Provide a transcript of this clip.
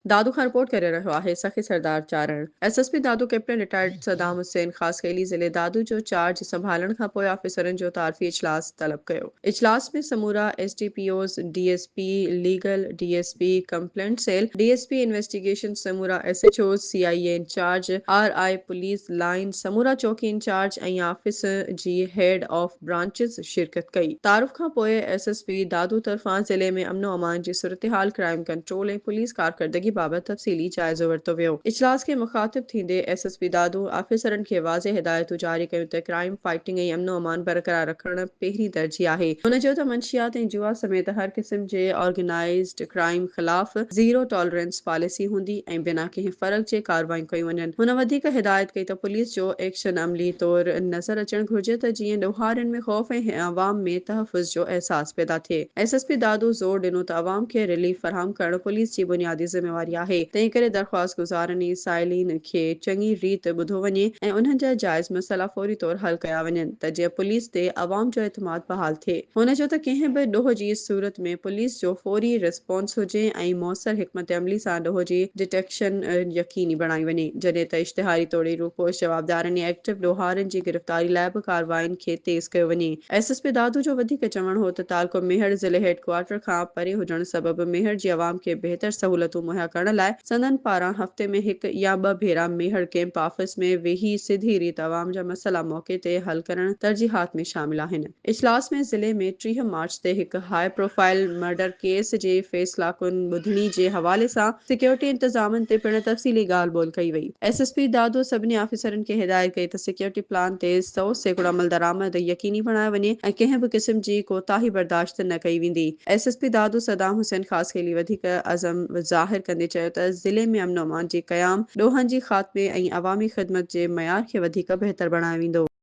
دادو کان رپورٽ ڪري رهيو آهي Sakhi Sardar Charan. S S P Dadu captain retired Saddam Hussain Khaskheli ضلعي دادو جو چارج سنڀالڻ کان پوء آفيسرن جو تعارفي اجلاس طلب ڪيو. اجلاس ۾ سمورا S D P Os, D S P legal, D S P complaint cell, D S P investigation, سمورا S H Os, C I A incharge, R I police line, سمورا چوڪي انچارج ۽ آفيس جي هيڊ آف برانچز شرڪت ڪئي. تعارف کان پوء S S P Dadu طرفان ضلعي ۾ امن و امان جي صورتحال، ڪرائيم ڪنٽرول ۽ پوليس ڪارڪردگي بابت تفصيلي جائزو ورتو ويو. اجلاس کي مخاطب ٿيندي ايس ايس پي دادو آفيسرن کي واضح هدايتون جاري ڪيون ته ڪرائيم فائٽنگ ۽ امن و امان برقرار رکڻ پهرين ترجيح آهي. هن چيو ته منشيات ۽ جوا سميت هر قسم جي آرگنائيزڊ ڪرائيم خلاف زيرو ٽالرنس پاليسي هوندي ۽ بنا ڪنهن فرق جي ڪارروايون ڪيون وڃن. هن وڌيڪ هدايت ڪئي ته پوليس جو ايڪشن عملي طور نظر اچڻ گهرجي ته جيئن ڏوهارين ۾ خوف ۽ عوام ۾ تحفظ جو احساس پيدا ٿئي. ايس ايس پي دادو زور ڏنو ته عوام کي رليف فراهم ڪرڻ پوليس جي بنيادي ذميواري آهي، تنهنڪري درخواست گذارن ۽ سائلين کي چڱي ريت ٻڌو وڃي ۽ انهن جا جائز مسئلا فوري طور حل ڪيا وڃن ته جيئن پوليس تي عوام جو اعتماد بحال ٿئي. هن چيو ته ڪنهن به ڏوهه جي صورت ۾ پوليس جو فوري رسپانس هجي ۽ موثر حڪمت عملي سان ڏوهه جي ڊٽيڪشن يقيني بڻائي وڃي، جڏهن ته اشتهاري توڙي روپوش جوابدارن ۽ ايڪٽو ڏوهارين جي گرفتاري لاء به ڪاررواين کي تيز ڪيو وڃي. ايس ايس پي دادو جو وڌيڪ چوڻ هو ته تعلقو ميهڙ ضلعي هيڊ ڪوارٽر کان پري هجڻ سبب ميهڙ جي عوام کي بهتر سهولتون مهيا ڪرڻ لاء سندن پاران هفتي ۾ هڪ يا ٻه ڀيرا ميهڙ ڪئمپ آفيس ۾ ويهي سڌي ريت عوام جا مسئلا موقعي تي حل ڪرڻ ترجيحات ۾ شامل آهن. اجلاس ۾ ضلعي ۾ 30 مارچ تي هڪ هاء پروفائل مرڊر ڪيس جي فيصلا ڪن ٻڌڻي جي حوالي سان سيڪيورٽي انتظامن تي پڻ تفصيلي ڳالهه ٻولهه ڪئي وئي. ايس ايس پي دادو سڀني آفيسرن کي هدايت ڪئي ته سيڪيورٽي پلان تي 100% عملدرآمد يقيني بڻايو وڃي ۽ ڪنهن به قسم جي ڪوتاهي برداشت نه ڪئي ويندي. S S P Dadu Saddam Hussain Khaskheli وڌيڪ عزم ظاهر ڪندي چيو ته ضلعي ۾ امن و امان جي قيام، ڏوهن جي خاتمي ۽ عوامي خدمت جي معيار کي وڌيڪ بهتر بڻايو ويندو.